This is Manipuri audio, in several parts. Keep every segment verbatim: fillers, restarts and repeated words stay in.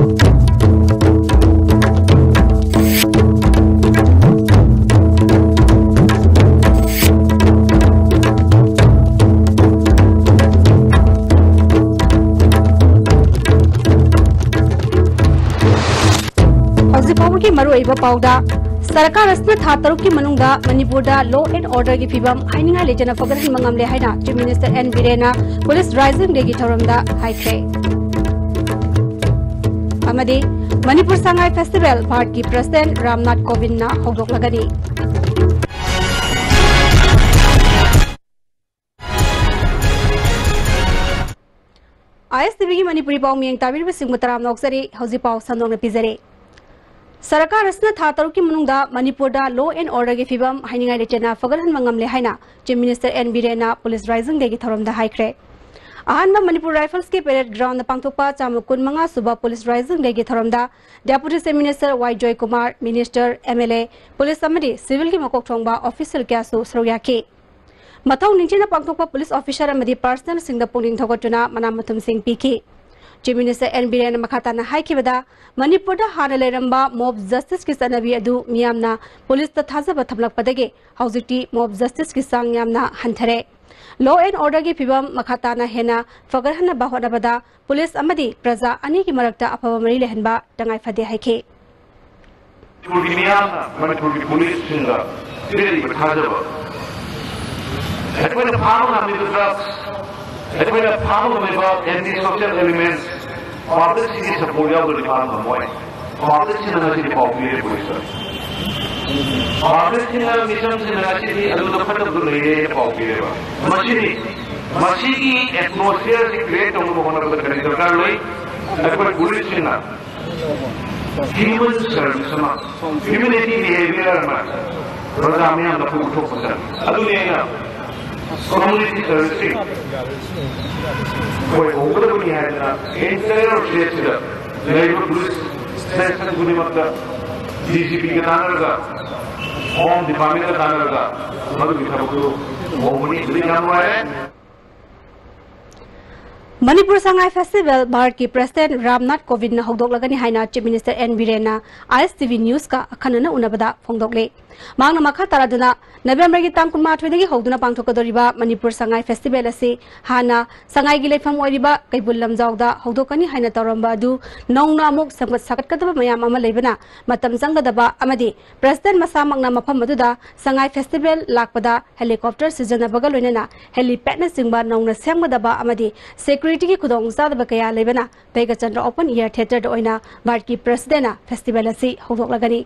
ꯍꯧꯖꯤꯛ ꯐꯥꯎꯕꯒꯤ ꯃꯔꯨꯑꯣꯏꯕ ꯄꯥꯎꯗ, ꯁꯔꯀꯥꯔ ꯑꯁꯤꯅ ꯊꯥ ꯇꯔꯨꯛꯀꯤ ꯃꯅꯨꯡꯗ ꯃꯅꯤꯄꯨꯔꯗ law and order ꯒꯤ ꯐꯤꯕꯝ ꯍꯥꯏꯅꯤꯡꯉꯥꯏ ꯂꯩꯇꯅ ꯐꯒꯠꯍꯟꯕ ꯉꯝꯂꯦ ꯍꯥꯏꯅ Chief Minister N ꯕꯤꯔꯦꯟꯅ Police Rising Day ꯒꯤ ꯊꯧꯔꯝꯗ ꯍꯥꯏꯈ꯭ꯔꯦ꯫ ꯑꯃꯗꯤ ꯃꯅꯤꯄꯨꯔ ꯁꯉꯥꯏ Festival ꯚꯥꯔꯠꯀꯤ President ꯔꯥꯝꯅꯥꯊ ꯀꯣꯕꯤꯟꯗꯅ ꯍꯧꯗꯣꯛꯂꯒꯅꯤ꯫ ISTV ꯒꯤ ꯃꯅꯤꯄꯨꯔꯤ ꯄꯥꯎ ꯃꯤꯌꯦꯡ ꯇꯥꯕꯤꯔꯤꯕꯁꯤꯡꯕꯨ ꯇꯔꯥꯝꯅ ꯑꯣꯛꯆꯔꯤ꯫ ꯍꯧꯖꯤꯛ ꯄꯥꯎ ꯁꯟꯗꯣꯛꯅ ꯄꯤꯖꯔꯤ꯫ ꯁꯔꯀꯥꯔ ꯑꯁꯤꯅ ꯊꯥ ꯇꯔꯨꯛꯀꯤ ꯃꯅꯨꯡꯗ ꯃꯅꯤꯄꯨꯔꯗ law and order ꯒꯤ ꯐꯤꯕꯝ ꯍꯥꯏꯅꯤꯡꯉꯥꯏ ꯂꯩꯇꯅ ꯐꯒꯠꯍꯟꯕ ꯉꯝꯂꯦ ꯍꯥꯏꯅ Chief Minister N ꯕꯤꯔꯦꯟꯅ Police Rising Day ꯒꯤ ꯊꯧꯔꯝꯗ ꯍꯥꯏꯈ꯭ꯔꯦ꯫ ꯑꯍꯥꯟꯕ ꯃꯅꯤꯄꯨꯔ Rifles ꯀꯤ parade ground ꯗ ꯄꯥꯡꯊꯣꯛꯄ ꯆꯥꯝꯃ ꯀꯨꯟꯃꯉꯥ ꯁꯨꯕ Police Rising Day ꯒꯤ ꯊꯧꯔꯝꯗ Deputy Chief Minister ꯋꯥꯏ ꯖꯣꯏꯀꯨꯃꯥꯔ, Minister, MLA, police ꯑꯃꯗꯤ civil ꯒꯤ ꯃꯀꯣꯛ ꯊꯣꯡꯕ official ꯀꯌꯥꯁꯨ ꯁꯔꯨꯛ ꯌꯥꯈꯤ꯫ ꯃꯊꯧ ꯅꯤꯡꯊꯤꯅ ꯄꯥꯡꯊꯣꯛꯄ police officer ꯑꯃꯗꯤ personnel ꯁꯤꯡꯗ ꯄꯨꯛꯅꯤꯡ ꯊꯧꯒꯠꯇꯨꯅ ꯃꯅꯥ ꯃꯊꯨꯝꯁꯤꯡ ꯄꯤꯈꯤ꯫ Chief Minister N ꯕꯤꯔꯦꯟꯅ ꯃꯈꯥ ꯇꯥꯅ ꯍꯥꯏꯈꯤꯕꯗ, ꯃꯅꯤꯄꯨꯔꯗ ꯍꯥꯟꯅ ꯂꯩꯔꯝꯕ mob justice ꯀꯤ ꯆꯠꯅꯕꯤ ꯑꯗꯨ ꯃꯤꯌꯥꯝꯅ police ꯇ ꯊꯥꯖꯕ ꯊꯝꯂꯛꯄꯗꯒꯤ ꯍꯧꯖꯤꯛꯇꯤ mob justice ꯀꯤ ꯆꯥꯡ ꯌꯥꯝꯅ ꯍꯟꯊꯔꯦ꯫ Law and order ꯒꯤ ꯐꯤꯕꯝ ꯃꯈꯥ ꯇꯥꯅ ꯍꯦꯟꯅ ꯐꯒꯠꯍꯟꯅꯕ ꯍꯣꯠꯅꯕꯗ police ꯑꯃꯗꯤ ꯄ꯭ꯔꯖꯥ ꯑꯅꯤꯒꯤ ꯃꯔꯛꯇ ꯑꯐꯕ ꯃꯔꯤ ꯂꯩꯍꯟꯕ ꯇꯉꯥꯏ ꯐꯗꯦ ꯍꯥꯏꯈꯤ꯫ ꯃꯅꯤꯄꯨꯔꯒꯤ ꯃꯤꯌꯥꯝꯅ ꯃꯅꯤꯄꯨꯔꯒꯤ police ꯁꯤꯡꯗ ꯄꯤꯔꯛꯏꯕ ꯊꯥꯖꯕ, ꯑꯩꯈꯣꯏꯅ ꯐꯥꯕ ꯉꯝꯂꯤꯕ drugs, ꯑꯩꯈꯣꯏꯅ ꯐꯥꯕ ꯉꯝꯂꯤꯕ anti social elements, public ꯁꯤꯡꯒꯤ support ꯌꯥꯎꯗ꯭ꯔꯗꯤ ꯐꯥꯕ ꯉꯝꯃꯣꯏ꯫ Public ꯁꯤꯡꯅ ꯉꯁꯤꯗꯤ ꯄꯥꯎ ꯄꯤꯔꯦ police ꯇ꯫ Public ꯁꯤꯡꯅ, ꯃꯤꯆꯝꯁꯤꯡꯅ ꯉꯁꯤꯗꯤ ꯑꯗꯨꯗ ꯐꯠꯇꯕꯗꯨ ꯂꯩꯔꯦ ꯍꯥꯏꯅ ꯄꯥꯎ ꯄꯤꯔꯦꯕ꯫ ꯃꯁꯤꯅꯤ, ꯃꯁꯤꯒꯤ atmosphere ꯁꯤ create ꯇꯧꯅꯕ ꯍꯣꯠꯅꯕꯗ ꯀꯔꯤ ꯗꯔꯀꯥꯔ ꯂꯩ? ꯑꯩꯈꯣꯏ police ꯁꯤꯡꯅ human service ꯑꯃ, humanity behavior ꯑꯃ ꯄ꯭ꯔꯖꯥ ꯃꯤꯌꯥꯝꯗ ꯄꯨꯊꯣꯛꯄ ꯆꯪꯉꯤ꯫ ꯑꯗꯨꯅꯤ ꯑꯩꯅ community service ꯁꯤ ꯑꯩꯈꯣꯏ ꯍꯧꯒꯗꯕꯅꯤ ꯍꯥꯏꯗꯅ entire state ꯁꯤꯗ ꯂꯩꯔꯤꯕ police station ꯈꯨꯗꯤꯡꯃꯛꯇ D G P ꯒ ꯇꯥꯟꯅꯔꯒ, Home Department ꯀ ꯇꯥꯟꯅꯔꯒ ꯃꯗꯨꯒꯤ ꯊꯕꯛꯇꯨ ꯍꯧꯕꯅꯤ꯫ ꯑꯗꯨꯗꯤ ꯌꯥꯝ ꯅꯨꯡꯉꯥꯏꯔꯦ꯫ ꯃꯅꯤꯄꯨꯔ ꯁꯉꯥꯏ ꯐꯦꯁꯇꯤꯚꯦꯜ ꯚꯥꯔꯠꯀꯤ ꯄ꯭ꯔꯁꯤꯗꯦꯟꯠ ꯔꯥꯝꯅꯥꯊ ꯀꯣꯕꯤꯟꯗꯅ ꯍꯧꯗꯣꯛꯂꯒꯅꯤ ꯍꯥꯏꯅ ꯆꯤꯐ ꯃꯤꯅꯤꯁꯇꯔ ꯑꯦꯟ ꯕꯤꯔꯦꯟꯅ ꯑꯥꯏ ꯑꯦꯁ ꯇꯤ ꯚꯤ ꯅ꯭ꯌꯨꯁꯀ ꯑꯈꯟꯅꯅ ꯎꯅꯕꯗ ꯐꯣꯡꯗꯣꯛꯂꯦ꯫ ꯃꯍꯥꯛꯅ ꯃꯈꯥ ꯇꯥꯔꯗꯨꯅ ꯅꯕꯦꯝꯕꯔꯒꯤ ꯇꯥꯡ ꯀꯨꯟꯃꯥꯊꯣꯏꯗꯒꯤ ꯍꯧꯗꯨꯅ ꯄꯥꯡꯊꯣꯛꯀꯗꯧꯔꯤꯕ ꯃꯅꯤꯄꯨꯔ ꯁꯉꯥꯏ ꯐꯦꯁꯇꯤꯚꯦꯜ ꯑꯁꯤ ꯍꯥꯟꯅ ꯁꯉꯥꯏꯒꯤ ꯂꯩꯐꯝ ꯑꯣꯏꯔꯤꯕ ꯀꯩꯕꯨꯜ ꯂꯝꯖꯥꯎꯗ ꯍꯧꯗꯣꯛꯀꯅꯤ ꯍꯥꯏꯅ ꯇꯧꯔꯝꯕ ꯑꯗꯨ ꯅꯧꯅ ꯑꯃꯨꯛ ꯁꯦꯝꯒꯠ ꯁꯥꯒꯠꯀꯗꯕ ꯃꯌꯥꯝ ꯑꯃ ꯂꯩꯕꯅ ꯃꯇꯝ ꯆꯪꯒꯗꯕ ꯑꯃꯗꯤ ꯄ꯭ꯔꯁꯤꯗꯦꯟꯠ ꯃꯁꯥꯃꯛꯅ ꯃꯐꯝ ꯑꯗꯨꯗ ꯁꯉꯥꯏ ꯐꯦꯁꯇꯤꯚꯦꯜ ꯂꯥꯛꯄꯗ ꯍꯦꯂꯤꯀꯣꯞꯇꯔ ꯁꯤꯖꯤꯟꯅꯕꯒ ꯂꯣꯏꯅꯅ ꯍꯦꯂꯤꯄꯦꯗꯅꯆꯤꯡꯕ ꯅꯧꯅ ꯁꯦꯝꯒꯗꯕ ꯑꯃꯗꯤ ꯁꯦꯀ꯭ꯌꯨꯔꯤꯇꯤꯒꯤ ꯈꯨꯗꯣꯡꯆꯥꯗꯕ ꯀꯌꯥ ꯂꯩꯕꯅ ꯕꯩꯒꯆꯟꯗ꯭ꯔ ꯑꯣꯄꯟ ꯏꯌꯔ ꯊꯤꯌꯦꯇꯔꯗ ꯑꯣꯏꯅ ꯚꯥꯔꯠꯀꯤ ꯄ꯭ꯔꯁꯤꯗꯦꯟꯠꯅ ꯐꯦꯁꯇꯤꯚꯦꯜ ꯑꯁꯤ ꯍꯧꯗꯣꯛꯂꯒꯅꯤ꯫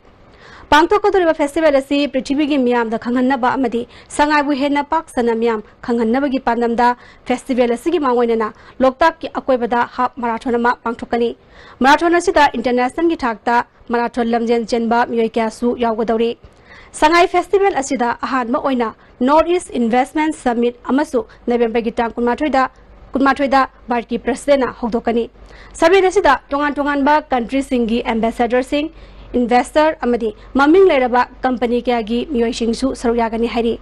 ꯄꯥꯡꯊꯣꯛꯀꯗꯧꯔꯤꯕ ꯐꯦꯁꯇꯤꯚꯦꯜ ꯑꯁꯤ ꯄ꯭ꯔꯤꯊꯤꯕꯤꯒꯤ ꯃꯤꯌꯥꯝꯗ ꯈꯪꯍꯟꯅꯕ ꯑꯃꯗꯤ ꯁꯉꯥꯏꯕꯨ ꯍꯦꯟꯅ ꯄꯥꯛ ꯁꯟꯅ ꯃꯤꯌꯥꯝ ꯈꯪꯍꯟꯅꯕꯒꯤ ꯄꯥꯟꯗꯝꯗ ꯐꯦꯁꯇꯤꯚꯦꯜ ꯑꯁꯤꯒꯤ ꯃꯥꯡꯑꯣꯏꯅꯅ ꯂꯣꯛꯇꯥꯛꯀꯤ ꯑꯀꯣꯏꯕꯗ ꯍꯥꯐ ꯃꯥꯔꯥꯊꯣꯟ ꯑꯃ ꯄꯥꯡꯊꯣꯛꯀꯅꯤ꯫ ꯃꯥꯔꯥꯊꯣꯟ ꯑꯁꯤꯗ ꯏꯟꯇꯔꯅꯦꯁꯅꯦꯜꯒꯤ ꯊꯥꯛꯇ ꯃꯥꯔꯥꯊꯣꯟ ꯂꯝꯖꯦꯜ ꯆꯦꯟꯕ ꯃꯤꯑꯣꯏ ꯀꯌꯥꯁꯨ ꯌꯥꯎꯒꯗꯧꯔꯤ꯫ ꯁꯉꯥꯏ ꯐꯦꯁꯇꯤꯚꯦꯜ ꯑꯁꯤꯗ ꯑꯍꯥꯟꯕ ꯑꯣꯏꯅ ꯅꯣꯔꯠ ꯏꯁ ꯏꯟꯚꯦꯁ꯭ꯠꯃꯦꯟꯠ ꯁꯃꯤꯠ ꯑꯃꯁꯨ ꯅꯕꯦꯝꯕꯔꯒꯤ ꯇꯥꯡ ꯀꯨꯟꯃꯥꯊꯣꯏꯗ, ꯀꯨꯟꯃꯥꯊꯣꯏꯗ ꯚꯥꯔꯠꯀꯤ ꯄ꯭ꯔꯁꯤꯗꯦꯟꯠꯅ ꯍꯧꯗꯣꯛꯀꯅꯤ꯫ ꯁꯃꯤꯠ ꯑꯁꯤꯗ ꯇꯣꯉꯥꯟ ꯇꯣꯉꯥꯟꯕ ꯀꯟꯇ꯭ꯔꯤꯁꯤꯡꯒꯤ ꯑꯦꯝꯕꯦꯁꯦꯗꯔꯁꯤꯡ, ꯏꯟꯚꯦꯁꯇꯔ ꯑꯃꯗꯤ ꯃꯃꯤꯡ ꯂꯩꯔꯕ ꯀꯝꯄꯅꯤ ꯀꯌꯥꯒꯤ ꯃꯤꯑꯣꯏꯁꯤꯡꯁꯨ ꯁꯔꯨꯛ ꯌꯥꯒꯅꯤ ꯍꯥꯏꯔꯤ꯫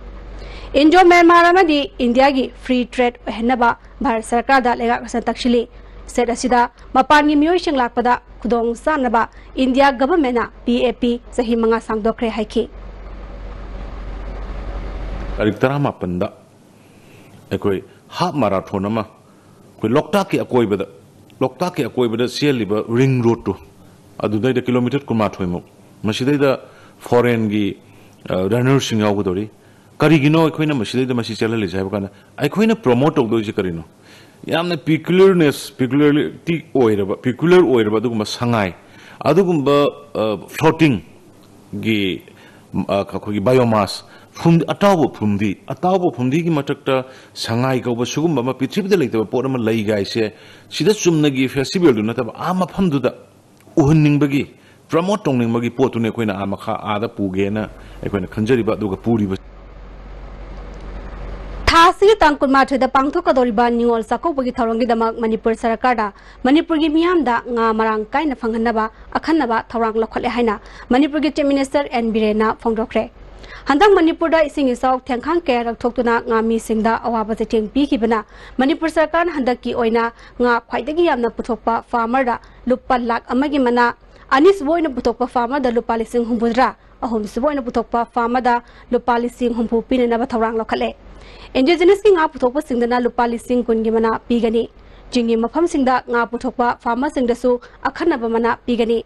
ꯏꯟꯗꯣ ꯃ꯭ꯌꯥꯟꯃꯥꯔ ꯑꯃꯗꯤ ꯏꯟꯗꯤꯌꯥꯒꯤ ꯐ꯭ꯔꯤ ꯇ꯭ꯔꯦꯗ ꯑꯣꯏꯍꯟꯅꯕ ꯚꯥꯔꯠ ꯁꯔꯀꯥꯔꯗ ꯂꯩꯉꯥꯛꯅ ꯇꯛꯁꯤꯜꯂꯤ꯫ ꯁ꯭ꯇꯦꯠ ꯑꯁꯤꯗ ꯃꯄꯥꯟꯒꯤ ꯃꯤꯑꯣꯏꯁꯤꯡ ꯂꯥꯛꯄꯗ ꯈꯨꯗꯣꯡ ꯆꯥꯅꯕ ꯏꯟꯗꯤꯌꯥ ꯒꯚꯔꯟꯃꯦꯟꯠꯅ ꯄꯤ ꯑꯦ ꯄꯤ ꯆꯍꯤ ꯃꯉꯥ ꯁꯥꯡꯗꯣꯛꯈ꯭ꯔꯦ ꯍꯥꯏꯈꯤ꯫ ꯇꯥꯔꯤꯛ ꯇꯔꯥꯃꯥꯄꯟꯗ ꯑꯩꯈꯣꯏ ꯍꯥꯐ ꯃꯥꯔꯥꯊꯣꯟ ꯑꯃ ꯑꯩꯈꯣꯏ ꯂꯣꯛꯇꯥꯛꯀꯤ ꯑꯀꯣꯏꯕꯗ, ꯂꯣꯛꯇꯥꯛꯀꯤ ꯑꯀꯣꯏꯕꯗ ꯆꯦꯜꯂꯤꯕ ꯔꯤꯡ ꯔꯣꯗꯇꯨ, ꯑꯗꯨꯗꯩꯗ ꯀꯤꯂꯣꯃꯤꯇꯔ ꯀꯨꯟꯃꯥꯊꯣꯏꯃꯨꯛ, ꯃꯁꯤꯗꯩꯗ ꯐꯣꯔꯦꯟꯒꯤ, ꯑ, ꯔꯟꯅꯔꯁꯤꯡ ꯌꯥꯎꯒꯗꯧꯔꯤ꯫ ꯀꯔꯤꯒꯤꯅꯣ ꯑꯩꯈꯣꯏꯅ ꯃꯁꯤꯗꯩꯗ ꯃꯁꯤ ꯆꯦꯜꯍꯜꯂꯤꯁꯦ ꯍꯥꯏꯕ ꯀꯥꯟꯗ, ꯑꯩꯈꯣꯏꯅ ꯄ꯭ꯔꯣꯃꯣꯠ ꯇꯧꯗꯣꯏꯁꯦ ꯀꯔꯤꯅꯣ? ꯌꯥꯝꯅ ꯄꯤꯀꯨꯂꯔꯅꯦꯁ, ꯄꯤꯀꯨꯂꯔꯤꯇꯤ ꯑꯣꯏꯔꯕ, ꯄꯤꯀꯨꯂꯔ ꯑꯣꯏꯔꯕ ꯑꯗꯨꯒꯨꯝꯕ ꯁꯉꯥꯏ, ꯑꯗꯨꯒꯨꯝꯕ, ꯑ, ꯐ꯭ꯂꯣꯇꯤꯡꯒꯤ, ꯑ, ꯑꯩꯈꯣꯏꯒꯤ ꯕꯥꯏꯑꯣꯃꯥꯁ, ꯐꯨꯝ-, ꯑꯇꯥꯎꯕ ꯐꯨꯝꯗꯤ, ꯑꯇꯥꯎꯕ ꯐꯨꯝꯗꯤꯒꯤ ꯃꯊꯛꯇ ꯁꯉꯥꯏ ꯀꯧꯕ ꯁꯤꯒꯨꯝꯕ ꯑꯃ ꯄ꯭ꯔꯤꯊꯤꯕꯤꯗ ꯂꯩꯇꯕ ꯄꯣꯠ ꯑꯃ ꯂꯩꯒꯥꯏꯁꯦ, ꯁꯤꯗ ꯆꯨꯝꯅꯒꯤ ꯐꯦꯁꯇꯤꯚꯦꯜꯗꯨ ꯅꯠꯇꯕ, ꯑꯥ ꯃꯐꯝꯗꯨꯗ ꯎꯍꯟꯅꯤꯡꯕꯒꯤ, ꯄ꯭ꯔꯃꯣꯠ ꯇꯧꯅꯤꯡꯕꯒꯤ ꯄꯣꯠꯇꯨꯅꯤ ꯑꯩꯈꯣꯏꯅ ꯑꯥ ꯃꯈꯥ ꯑꯥꯗ ꯄꯨꯒꯦꯅ ꯑꯩꯈꯣꯏꯅ ꯈꯟꯖꯔꯤꯕ ꯑꯗꯨꯒ ꯄꯨꯔꯤꯕ꯫ ꯊꯥ ꯑꯁꯤꯒꯤ ꯇꯥꯡ ꯀꯨꯟꯃꯥꯊꯣꯏꯗ ꯄꯥꯡꯊꯣꯛꯀꯗꯧꯔꯤꯕ ꯅꯤꯉꯣꯜ ꯆꯥꯛꯀꯧꯕꯒꯤ ꯊꯧꯔꯝꯒꯤꯗꯃꯛ ꯃꯅꯤꯄꯨꯔ ꯁꯔꯀꯥꯔꯗ ꯃꯅꯤꯄꯨꯔꯒꯤ ꯃꯤꯌꯥꯝꯗ ꯉꯥ ꯃꯔꯥꯡ ꯀꯥꯏꯅ ꯐꯪꯍꯟꯅꯕ ꯑꯈꯟꯅꯕ ꯊꯧꯔꯥꯡ ꯂꯧꯈꯠꯂꯦ ꯍꯥꯏꯅ ꯃꯅꯤꯄꯨꯔꯒꯤ ꯆꯤꯐ ꯃꯤꯅꯤꯁꯇꯔ ꯑꯦꯟ ꯕꯤꯔꯦꯟꯅ ꯐꯣꯡꯗꯣꯛꯈ꯭ꯔꯦ꯫ ꯍꯟꯗꯛ ꯃꯅꯤꯄꯨꯔꯗ ꯏꯁꯤꯡ ꯏꯆꯥꯎ ꯊꯦꯡꯈꯥꯡ ꯀꯌꯥꯔꯛ ꯊꯣꯛꯇꯨꯅ ꯉꯥꯃꯤꯁꯤꯡꯗ ꯑꯋꯥꯕ ꯆꯩꯊꯦꯡ ꯄꯤꯈꯤꯕꯅ ꯃꯅꯤꯄꯨꯔ ꯁꯔꯀꯥꯔꯅ ꯍꯟꯗꯛꯀꯤ ꯑꯣꯏꯅ ꯉꯥ ꯈ꯭ꯋꯥꯏꯗꯒꯤ ꯌꯥꯝꯅ ꯄꯨꯊꯣꯛꯄ ꯐꯥꯔꯃꯔꯗ ꯂꯨꯄꯥ ꯂꯥꯈ ꯑꯃꯒꯤ ꯃꯅꯥ, ꯑꯅꯤꯁꯨꯕ ꯑꯣꯏꯅ ꯄꯨꯊꯣꯛꯄ ꯐꯥꯔꯃꯔꯗ ꯂꯨꯄꯥ ꯂꯤꯁꯤꯡ ꯍꯨꯝꯐꯨꯇꯔꯥ, ꯑꯍꯨꯝꯁꯨꯕ ꯑꯣꯏꯅ ꯄꯨꯊꯣꯛꯄ ꯐꯥꯔꯃꯔꯗ ꯂꯨꯄꯥ ꯂꯤꯁꯤꯡ ꯍꯨꯝꯐꯨ ꯄꯤꯅꯅꯕ ꯊꯧꯔꯥꯡ ꯂꯧꯈꯠꯂꯦ꯫ ꯏꯟꯗꯤꯖꯤꯅꯁꯀꯤ ꯉꯥ ꯄꯨꯊꯣꯛꯄꯁꯤꯡꯗꯅ ꯂꯨꯄꯥ ꯂꯤꯁꯤꯡ ꯀꯨꯟꯒꯤ ꯃꯅꯥ ꯄꯤꯒꯅꯤ꯫ ꯆꯤꯡꯒꯤ ꯃꯐꯝꯁꯤꯡꯗ ꯉꯥ ꯄꯨꯊꯣꯛꯄ ꯐꯥꯔꯃꯔꯁꯤꯡꯗꯁꯨ ꯑꯈꯟꯅꯕ ꯃꯅꯥ ꯄꯤꯒꯅꯤ꯫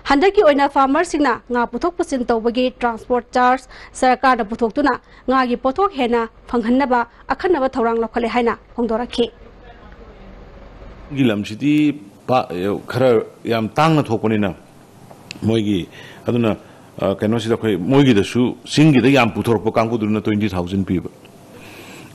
ꯍꯟꯗꯛꯀꯤ ꯑꯣꯏꯅ ꯐꯥꯔꯃꯔꯁꯤꯡꯅ ꯉꯥ ꯄꯨꯊꯣꯛ ꯄꯨꯁꯤꯟ ꯇꯧꯕꯒꯤ ꯇ꯭ꯔꯥꯟꯁꯄꯣꯔꯠ ꯆꯥꯔꯖ ꯁꯔꯀꯥꯔꯅ ꯄꯨꯊꯣꯛꯇꯨꯅ ꯉꯥꯒꯤ ꯄꯣꯠꯊꯣꯛ ꯍꯦꯟꯅ ꯐꯪꯍꯟꯅꯕ ꯑꯈꯟꯅꯕ ꯊꯧꯔꯥꯡ ꯂꯧꯈꯠꯂꯦ ꯍꯥꯏꯅ ꯐꯣꯡꯗꯣꯔꯛꯈꯤ꯫ ꯒꯤ ꯂꯝꯁꯤꯗꯤ ꯄꯥ-, ꯈꯔ ꯌꯥꯝ ꯇꯥꯡꯅ ꯊꯣꯛꯄꯅꯤꯅ ꯃꯣꯏꯒꯤ, ꯑꯗꯨꯅ, ꯑ, ꯀꯩꯅꯣꯁꯤꯗ ꯑꯩꯈꯣꯏ ꯃꯣꯏꯒꯤꯗꯁꯨ ꯆꯤꯡꯒꯤꯗ ꯌꯥꯝ ꯄꯨꯊꯣꯔꯛꯄ ꯀꯥꯡꯕꯨꯗꯨꯅ twenty thousand ꯄꯤꯕ꯫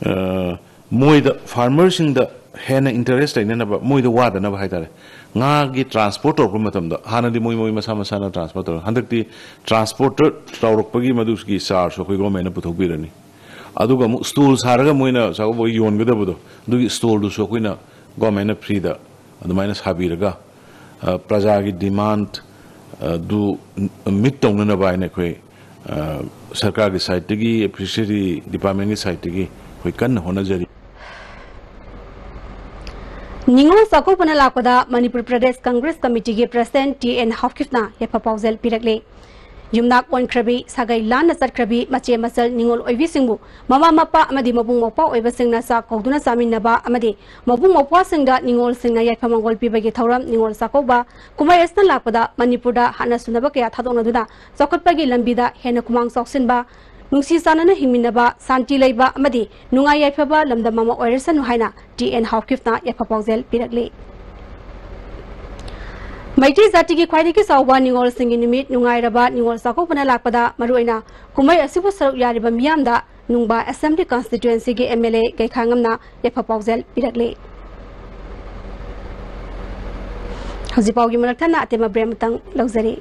ꯑ, ꯃꯣꯏꯗ, ꯐꯥꯔꯃꯔꯁꯤꯡꯗ ꯍꯦꯟꯅ ꯏꯟꯇꯔꯦꯁ ꯂꯩꯅꯅꯕ, ꯃꯣꯏꯗ ꯋꯥꯗꯅꯕ ꯍꯥꯏꯇꯥꯔꯦ, ꯉꯥꯒꯤ ꯇ꯭ꯔꯥꯟꯁꯄꯣꯔꯠ ꯇꯧꯔꯛꯄ ꯃꯇꯝꯗ ꯍꯥꯟꯅꯗꯤ ꯃꯣꯏ, ꯃꯣꯏ ꯃꯁꯥ ꯃꯁꯥꯅ ꯇ꯭ꯔꯥꯟꯁꯄꯣꯔꯠ ꯇꯧꯔꯦ꯫ ꯍꯟꯗꯛꯇꯤ ꯇ꯭ꯔꯥꯟꯁꯄꯣꯔꯇꯔ ꯇꯧꯔꯛꯄꯒꯤ ꯃꯗꯨꯒꯤ ꯆꯥꯔꯖꯁꯨ ꯑꯩꯈꯣꯏ ꯒꯣꯔꯃꯦꯟꯅ ꯄꯨꯊꯣꯛꯄꯤꯔꯅꯤ꯫ ꯑꯗꯨꯒ ꯑꯃꯨꯛ ꯁ꯭ꯇꯣꯜ ꯁꯥꯔꯒ ꯃꯣꯏꯅ ꯆꯥꯛꯀꯧꯕ ꯌꯣꯟꯒꯗꯕꯗꯣ, ꯑꯗꯨꯒꯤ ꯁ꯭ꯇꯣꯜꯗꯨꯁꯨ ꯑꯩꯈꯣꯏꯅ ꯒꯣꯔꯃꯦꯟꯅ ꯐ꯭ꯔꯤꯗ ꯑꯗꯨꯃꯥꯏꯅ ꯁꯥꯕꯤꯔꯒ, ꯑ, ꯄ꯭ꯔꯖꯥꯒꯤ ꯗꯤꯃꯥꯟ, ꯑ, ꯗꯨ ꯃꯤꯠ ꯇꯧꯅꯅꯕ ꯍꯥꯏꯅ ꯑꯩꯈꯣꯏ, ꯑ, ꯁꯔꯀꯥꯔꯒꯤ ꯁꯥꯏꯠꯇꯒꯤ, ꯐꯤꯁꯔꯤ ꯗꯤꯄꯥꯔꯠꯃꯦꯟꯒꯤ ꯁꯥꯏꯠꯇꯒꯤ ꯑꯩꯈꯣꯏ ꯀꯟꯅ ꯍꯣꯠꯅꯖꯔꯤ꯫ ꯅꯤꯉꯣꯜ ꯆꯥꯛꯀꯧꯕꯅ ꯂꯥꯛꯄꯗ ꯃꯅꯤꯄꯨꯔ ꯄ꯭ꯔꯗꯦꯁ ꯀꯪꯒ꯭ꯔꯦꯁ ꯀꯃꯤꯇꯤꯒꯤ ꯄ꯭ꯔꯁꯤꯗꯦꯟꯠ ꯇꯤ ꯑꯦꯟ ꯍꯥꯎꯀꯤꯞꯅ ꯌꯥꯏꯐ ꯄꯥꯎꯖꯦꯜ ꯄꯤꯔꯛꯂꯤ꯫ ꯌꯨꯝꯅꯥꯛ ꯑꯣꯟꯈ꯭ꯔꯕꯤ, ꯁꯥꯒꯩ ꯂꯥꯟꯅ ꯆꯠꯈ꯭ꯔꯕꯤ ꯃꯆꯦ ꯃꯆꯜ ꯅꯤꯉꯣꯜ ꯑꯣꯏꯕꯤꯁꯤꯡꯕꯨ ꯃꯃꯥ ꯃꯄꯥ ꯑꯃꯗꯤ ꯃꯕꯨꯡ ꯃꯧꯄ꯭ꯋꯥ ꯑꯣꯏꯕꯁꯤꯡꯅ ꯆꯥꯛ ꯀꯧꯗꯨꯅ ꯆꯥꯃꯤꯟꯅꯕ ꯑꯃꯗꯤ ꯃꯕꯨꯡ ꯃꯧꯄ꯭ꯋꯥꯁꯤꯡꯗ ꯅꯤꯉꯣꯜꯁꯤꯡꯅ ꯌꯥꯏꯐ ꯃꯪꯒꯣꯜ ꯄꯤꯕꯒꯤ ꯊꯧꯔꯝ ꯅꯤꯉꯣꯜ ꯆꯥꯛꯀꯧꯕ ꯀꯨꯝꯍꯩ ꯑꯁꯤꯅ ꯂꯥꯛꯄꯗ ꯃꯅꯤꯄꯨꯔꯗ ꯍꯥꯠꯅ ꯁꯨꯅꯕ ꯀꯌꯥ ꯊꯥꯗꯣꯛꯅꯗꯨꯅ ꯆꯥꯎꯈꯠꯄꯒꯤ ꯂꯝꯕꯤꯗ ꯍꯦꯟꯅ ꯈꯨꯃꯥꯡ ꯆꯥꯎꯁꯤꯟꯕ, ꯅꯨꯡꯁꯤ ꯆꯥꯟꯅꯅ ꯍꯤꯡꯃꯤꯟꯅꯕ, ꯁꯥꯟꯇꯤ ꯂꯩꯕ ꯑꯃꯗꯤ ꯅꯨꯡꯉꯥꯏ ꯌꯥꯏꯐꯕ ꯂꯝꯗꯝ ꯑꯃ ꯑꯣꯏꯔꯁꯅꯨ ꯍꯥꯏꯅ ꯇꯤ ꯑꯦꯟ ꯍꯥꯎꯀꯤꯞꯅ ꯌꯥꯏꯐ ꯄꯥꯎꯖꯦꯜ ꯄꯤꯔꯛꯂꯤ꯫ ꯃꯩꯇꯩ ꯖꯥꯇꯤꯒꯤ ꯈ꯭ꯋꯥꯏꯗꯒꯤ ꯆꯥꯎꯕ ꯅꯤꯉꯣꯜꯁꯤꯡꯒꯤ ꯅꯨꯃꯤꯠ ꯅꯨꯡꯉꯥꯏꯔꯕ ꯅꯤꯉꯣꯜ ꯆꯥꯛꯀꯧꯕꯅ ꯂꯥꯛꯄꯗ ꯃꯔꯨꯑꯣꯏꯅ ꯀꯨꯝꯍꯩ ꯑꯁꯤꯕꯨ ꯁꯔꯨꯛ ꯌꯥꯔꯤꯕ ꯃꯤꯌꯥꯝꯗ ꯅꯨꯡꯕꯥ ꯑꯦꯁꯦꯝꯕ꯭ꯂꯤ ꯀꯟꯁꯇꯤꯇ꯭ꯋꯦꯟꯁꯤꯒꯤ ꯑꯦꯝ ꯑꯦꯜ ꯑꯦ ꯒꯩꯈꯥꯉꯝꯅ ꯌꯥꯏꯐ ꯄꯥꯎꯖꯦꯜ ꯄꯤꯔꯛꯂꯤ꯫ ꯍꯧꯖꯤꯛ ꯄꯥꯎꯒꯤ ꯃꯔꯛ ꯊꯠꯅ ꯑꯇꯦꯝꯕ ꯕ꯭ꯔꯦꯛ ꯑꯃꯇꯪ ꯂꯧꯖꯔꯤ꯫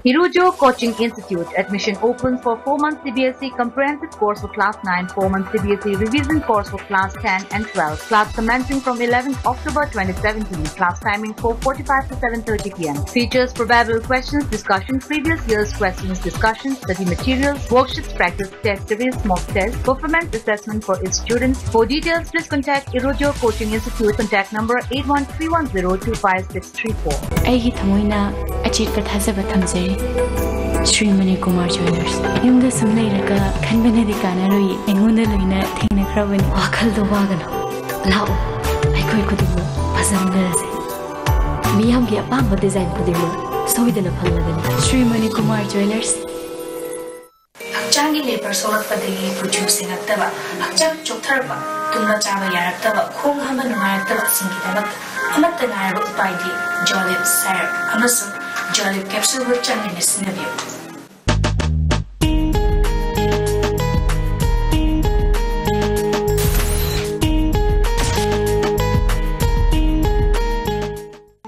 Hirojo Coaching Institute. Admission open for four months C B S E comprehensive course for class nine, four months C B S E revision course for class ten and twelve. Class commencing from eleventh October twenty seventeen. Class timing four forty-five to seven thirty p m. Features: probable questions, discussion, previous year's questions, discussion, study materials, worksheets, practice test series, mock test, performance assessment for its students. For details, please contact Hirojo Coaching Institute. Contact number eight one three one zero two five six three four. ꯑꯩꯒꯤ ꯊꯃꯣꯏꯅ ꯑꯆꯦꯠꯄ ꯊꯥꯖꯕ ꯊꯝꯖꯔꯤ꯫ ꯁ꯭ꯔꯤ ꯃꯅꯤꯀꯨꯃꯥꯔ ꯖ꯭ꯋꯦꯂꯔꯁ꯫ ꯌꯨꯝꯗ ꯁꯨꯝ ꯂꯩꯔꯒ ꯈꯟꯕꯅꯗꯤ ꯀꯥꯟꯅꯔꯣꯏ꯫ ꯑꯩꯉꯣꯟꯗ ꯂꯣꯏꯅ ꯊꯦꯡꯅꯈ꯭ꯔꯕꯅꯤ꯫ ꯋꯥꯈꯜꯗꯣ ꯋꯥꯒꯅꯨ꯫ ꯂꯥꯛꯑꯣ, ꯑꯩꯈꯣꯏ ꯈꯨꯗꯤꯡꯃꯛ ꯐꯖꯃꯤꯟꯅꯔꯁꯦ꯫ ꯃꯤꯌꯥꯝꯒꯤ ꯑꯄꯥꯝꯕ ꯗꯤꯖꯥꯏꯟ ꯈꯨꯗꯤꯡꯃꯛ ꯁꯣꯏꯗꯅ ꯐꯪꯂꯒꯅꯤ꯫ ꯁ꯭ꯔꯤ ꯃꯅꯤꯀꯨꯃꯥꯔ ꯖ꯭ꯋꯦꯂꯔꯁ꯫ ꯍꯛꯆꯥꯡꯒꯤ ꯂꯦꯕꯔ ꯁꯣꯛꯂꯛꯄꯗꯒꯤ ꯀꯨꯆꯨ ꯁꯦꯡꯉꯛꯇꯕ, ꯍꯛꯆꯥꯡ ꯆꯣꯛꯊꯔꯛꯄ, ꯇꯨꯝꯕ ꯆꯥꯕ ꯌꯥꯔꯛꯇꯕ, ꯈꯣꯡ ꯍꯥꯝꯕ ꯅꯨꯡꯉꯥꯏꯔꯛꯇꯕꯁꯤꯡꯒꯤꯗꯃꯛ ꯑꯃꯠꯇ ꯉꯥꯏꯔꯕ ꯎꯄꯥꯏꯗꯤ ꯖꯣꯂꯤꯞ ꯁꯥꯏꯔꯞ ꯑꯃꯁꯨꯡ ꯖꯣꯂꯤꯞ ꯀꯦꯞꯁꯨꯜꯕꯨ ꯆꯥꯡ ꯅꯥꯏꯅ ꯁꯤꯖꯤꯟꯅꯕꯤꯌꯨ꯫